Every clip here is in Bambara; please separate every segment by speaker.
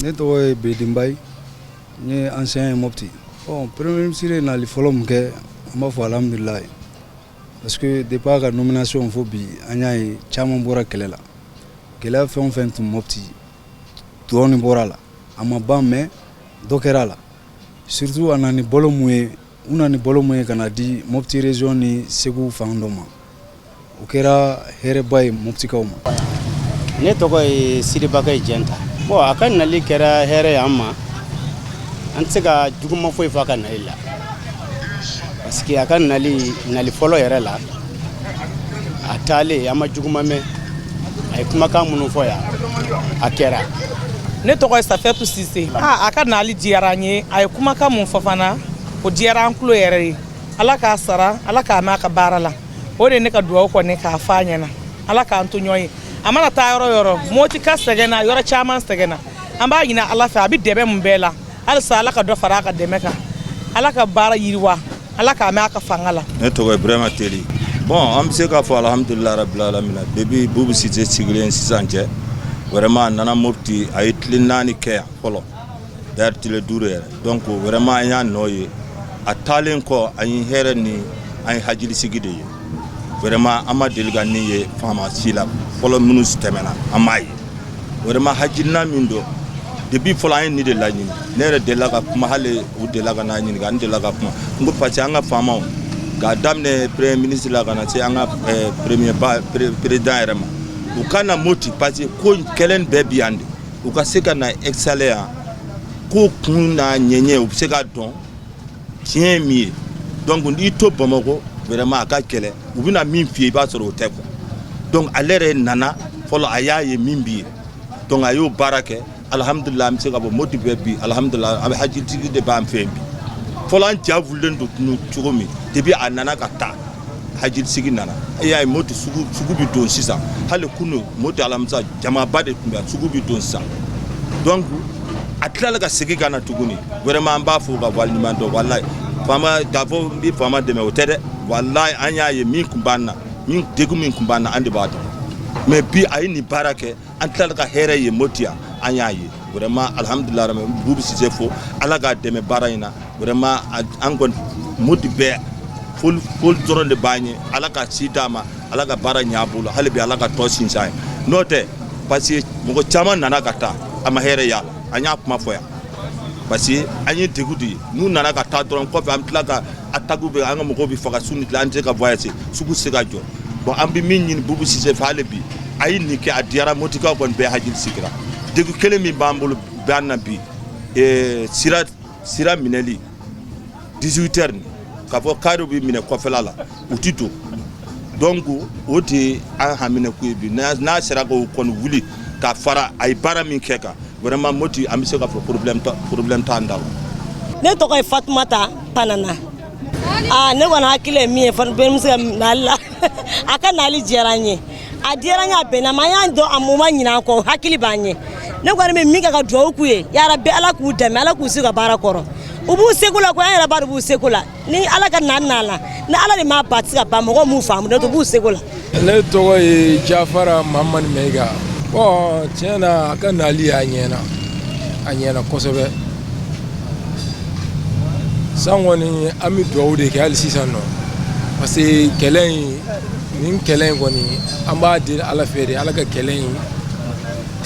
Speaker 1: Ne tɔgɔ ye Bedinbayi, n ye ancien ye Mopti. Bon, premier ministre ye nali fɔlɔ min kɛ, an b'a fɔ alhamdulilayi, parce que depuis a ka nomination fo bi, an y'a ye caman bɔra kɛlɛ la. Gɛlɛya fɛn o fɛn tun Mopti, dɔɔni bɔra la. A ma ban, mais dɔ kɛra a la. Surtout a nana ni balo mun ye, u nana ni balo mun ye ka na di Mopti région ni Segu fan dɔ ma, o kɛra hɛrɛba ye Moptikaw ma.
Speaker 2: Ne tɔgɔ ye Siribakɛ Jɛnta. Bon, a ka nali kɛra hɛrɛ ye an ma. An tɛ se ka juguma foyi fɔ a ka nali la, parce que a ka nali, nali fɔlɔ yɛrɛ la, a taalen, an ma juguma mɛn. A ye kumakan minnu fɔ yan, a kɛra.
Speaker 3: Ne tɔgɔ ye Safɛtu Sise. A ka nali diyara an ye. A ye kumakan mun fɔ fana, o diyara an tulo yɛrɛ ye. Ala k'a sara, Ala k'a mɛn a ka baara la. O de ye ne ka dugawu kɔni k'a fɔ a ɲɛna. Ala k'an to ɲɔgɔn ye. A mana taa yɔrɔ yɔrɔ, Moti ka sɛgɛnna, yɔrɔ caman sɛgɛnna. An b'a ɲini Ala fɛ, a bɛ dɛmɛ mun bɛɛ la, halisa Ala ka dɔ fara a ka dɛmɛ kan. Ala ka baara yiriwa, Ala k'a mɛn a ka fanga la.
Speaker 4: Ne tɔgɔ ye Ibrahima Teli. Bon, an bɛ se k'a fɔ alhamdulilah rabbil alamin. Depuis Bubu Sise sigilen sisan cɛ, vraiment a nana Mopti, a ye tile 4 kɛ yan fɔlɔ, d'ailleurs tile 5 yɛrɛ. Donc vraiment an y'a nɔ ye. A taalen kɔ, an ye hɛrɛ ni an ye hakilisigi de ye. Vraiment an ma deli ka nin ye faama si la fɔlɔ. Minnu tɛmɛna, an m'a ye. Vraiment hakilina min don, depuis fɔlɔ an ye nin de laɲini. Ne yɛrɛ delila ka kuma, hali u delila ka n'a ɲininka, n delila ka kuma. N ko parce que an ka faamaw, k'a daminɛ premier ministre la ka na se an ka premier ba président yɛrɛ ma, u ka na Moti, parce que ko kɛlɛ bɛɛ bi yan de. U ka se ka na installer yan, ko kun n'a ɲɛɲɛ, u bɛ se k'a dɔn tiɲɛ ye min ye. Donc n'i to Bamakɔ, vraiment a ka kɛlɛ, u bɛna min f'i ye, i b'a sɔrɔ o tɛ quoi. Donc ale yɛrɛ nana fɔlɔ, a y'a ye min b'i ye, donc a y'o baara kɛ. Alhamdulilah, an bɛ se ka bɔ Moti bɛɛ bi, alhamdulilah, a bɛ hakilitigi de b'an fɛ yen bi. Fɔlɔ an ja wulilen don tunu cogo min, depuis a nana ka taa, hakilisigi nana. E y'a ye, Moti sugu, sugu bɛ don sisan. Hali kunu Moti alamisa, jamaba de tun bɛ yan, sugu bɛ don sisan. Donc a tilala ka segin ka na tuguni. Vraiment an b'a fo ka waleɲuman dɔn. Walayi, faama k'a fɔ n bɛ faama dɛmɛ, o tɛ dɛ. Walayi, an y'a ye min tun b'an na, min degun min tun b'an na, an de b'a dɔn. Mais bi a ye nin baara kɛ, an tilala ka hɛrɛ ye Moti yan, an y'a ye. Vraiment alhamdulilah, Bubu Sise fo, Ala k'a dɛmɛ baara in na. Vraiment an kɔni Moti bɛɛ, foli foli dɔrɔn de b'an ye. Ala ka si d'a ma, Ala ka baara ɲɛ a bolo hali bi, Ala ka tɔ sinsin a ye. N'o tɛ, parce que mɔgɔ caman nana ka taa, a ma hɛrɛ y'a la. An y'a kuma fɔ yan, parce que an ye degun de ye. N'u nana ka taa dɔrɔn kɔfɛ, an bɛ tila ka attaque bɛ, an ka mɔgɔw bɛ faga su ni tile, an tɛ se ka voyager, sugu tɛ se ka jɔ. Bon, an bɛ min ɲini Bubu Sise fɛ hali bi, a ye nin kɛ, a diyara Motikaw kɔni bɛɛ, hakili sigira. Degun kelen min b'an bolo b'an na bi, sira minɛli 18 heures, k'a fɔ kariw bɛ minɛ kɔfɛla la, u ti don. Donc o de ye an haminɛko ye bi. N'a sera k'o kɔni wuli ka fara a ye baara min kɛ kan, vraiment Moti, an bɛ se k'a fɔ problème t'an da la.
Speaker 5: Ne tɔgɔ ye Fatumata Panana. Aa, ne kɔni hakili ye min ye fana bɛ se ka nali la, a ka nali diyara n ye, a diyara n ye, a bɛnna ma. An y'a dɔn a mun ma ɲinɛ an kɔ, hakili b'an ye. Ne kɔni bɛ min kɛ ka dugawu k'u ye, yarabi Ala k'u dɛmɛ, Ala k'u se ka baara kɔrɔ. U b'u seko la koyi, an yɛrɛ b'a dɔn u b'u seko la. Ni Ala ka na na la, ni Ala de m'a ba, a tɛ se ka ban. Mɔgɔw m'u faamu, ne to b'u seko la.
Speaker 6: Ne tɔgɔ ye Jafara Mamani Mɛyiga. Bon, tiɲɛ na, a ka nali a ɲɛna, a ɲɛna kosɛbɛ. San kɔni, an bɛ dugawu de kɛ hali sisan nɔ, parce que kɛlɛ in, nin kɛlɛ in kɔni, an b'a deli Ala fɛ de, Ala ka kɛlɛ in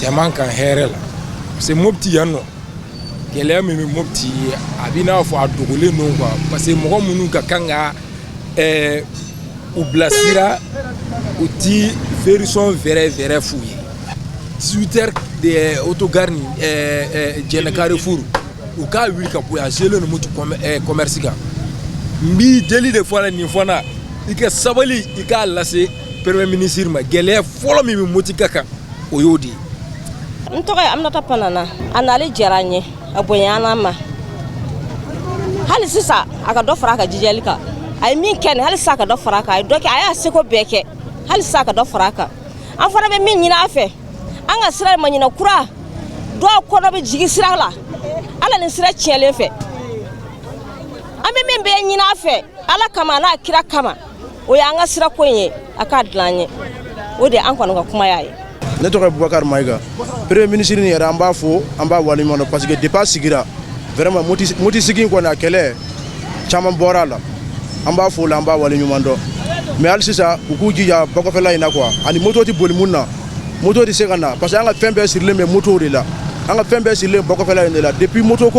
Speaker 6: tɛmɛ an kan hɛrɛ la, parce que Mopti yan nɔ, gɛlɛya min bɛ Mopti, a b'i n'a fɔ a dogolen don quoi, parce que mɔgɔ minnu ka kan ka u bilasira, u ti version vrai vrai f'u ye. 18 heures de autogare ni Jɛnɛ Carrefour, u k'a wuli ka bɔ yan, a selen don Mopti commerce kan. N b'i deli de fɔ la nin fana, i ka sabali, i k'a lase premier ministre ma. Gɛlɛya fɔlɔ min bɛ Mopti ka kan, o y'o de ye.
Speaker 5: N tɔgɔ ye Aminata Panana. A nali diyara n ye, a bonyana an ma. Hali sisan a ka dɔ fara a ka jijali kan. A ye min kɛ nin, hali sisan a ka dɔ fara a kan. A ye dɔ kɛ, a y'a seko bɛɛ kɛ, hali sisan a ka dɔ fara a kan. An fana bɛ min ɲini a fɛ, an ka sira maɲina kura dɔw kɔnɔ bɛ jigin sira la, ala ni sira tiɲɛlen fɛ. An bɛ min bɛɛ ɲini a fɛ, Ala kama n'a kira kama, o y'an ka sirako in ye, a k'a dilan an ye. O de ye an kɔni ka kuma y'a ye.
Speaker 7: Ne tɔgɔ ye Bubakari Mayiga. Premier ministre nin yɛrɛ, an b'a fo, an b'a waleɲuman dɔn, parce que depuis a sigira, vraiment, Moti sigi in kɔni, a kɛlɛ caman bɔra a la. An b'a fo la, an b'a waleɲuman dɔn. Mais hali sisan, u k'u jija bakɔfɛla in na quoi, ani moto tɛ boli mun na, moto tɛ se ka na, parce que an ka fɛn bɛɛ sirilen bɛ moto de la. An ka fɛn bɛɛ sirilen bakɔfɛla in de la depuis moto ko.